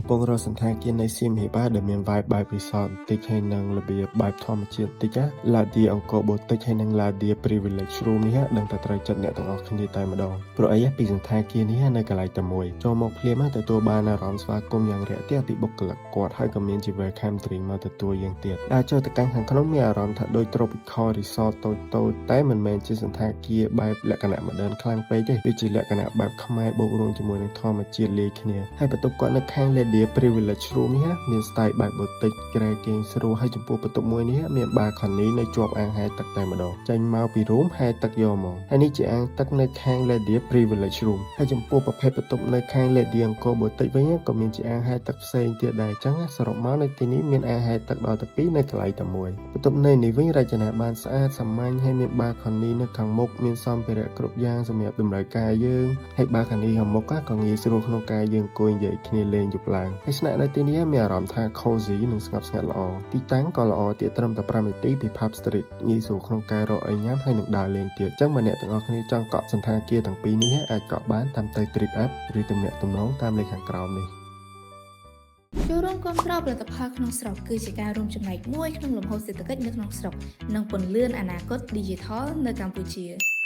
ពុងរកសណ្ឋាគារនៅសៀមរាបដែលមាន vibe បែប resort បន្តិចហើយនិងរបៀបបែបធម្មជាតិបន្តិចណា Ladia អង្គរ Boutique ហើយនិង Ladia Privilege Room នេះដឹងតែត្រូវចិត្តអ្នកទាំងអស់គ្នាតែម្ដងព្រោះអីពីសណ្ឋាគារនេះនៅកន្លែងតែមួយចូលមកភ្លាមទទួលបានអារម្មណ៍ស្វាគមន៍យ៉ាងរាក់ទាក់ពីបុគ្គលិកគាត់ហើយក៏មានជា welcome drink មកទទួលយើងទៀតដែលចូលទៅកាន់ខាងក្នុងមានអារម្មណ៍ថាដូច tropical resort តូចៗតែមិនមែនជាសណ្ឋាគារបែបលក្ខណៈ modern ខ្លាំងពេកទេវាជាលក្ខណៈបែបខ្មែរបូករួមជាមួយនឹងធម្មជាតិលាយគ្នាហើយបន្ទប់គាត់នៅខាង Ladia Privilege Room នេះមាន style បែប boutique គ្រែគេងស្រួលហើយចំពោះបន្ទប់មួយនេះមាន balcony នៅជាប់អាងហែលទឹកតែម្ដងចេញមកពី room ហែលទឹកយកមកហើយនេះជាអាងទឹកនៅខាង Ladia Privilege Room ហើយចំពោះប្រភេទបន្ទប់នៅខាង Ladia អង្គរ Boutique វិញក៏មានជាអាងហែលទឹកផ្សេងទៀតដែរអញ្ចឹងសរុបមកនៅទីនេះមានអាងហែលទឹកដល់ទៅពីរនៅកន្លែងតែមួយបន្ទប់នៅនេះវិញរចនាបានស្អាតសាមញ្ញហើយមាន balcony នៅខាងមុខមានសម្ភារៈគ្រប់យ៉ាងសម្រាប់តម្រូវការយើងហើយ balcony ខាងមុខក៏ងាយស្រួលក្នុងការយើងអង្គុយនិយាយគ្នាលេងយប់ឡើងហើយស្នាក់នៅទីនេះមានអារម្មណ៍ថា cozy និងស្ងប់ស្ងាត់ល្អទីតាំងក៏ល្អទៀតត្រឹមតែ5នាទីពី Pub Street ងាយស្រួលក្នុងការរកអីញ៉ាំហើយនឹងដើរលេងទៀតអញ្ចឹងបើអ្នកទាំងអស់គ្នាចង់កក់សណ្ឋាគារទាំងពីរនេះអាចកក់បានតាមទៅ Trip App ឬទំនាក់ទំនងតាមលេខខាងក្រោមនេះ។ ចូលរួមគាំទ្រផលិតផលក្នុងស្រុកគឺជាការរួមចំណែកមួយក្នុងលំហូរសេដ្ឋកិច្ចនៅក្នុងស្រុកនិងពន្លឿនអនាគត Digital នៅកម្ពុជា។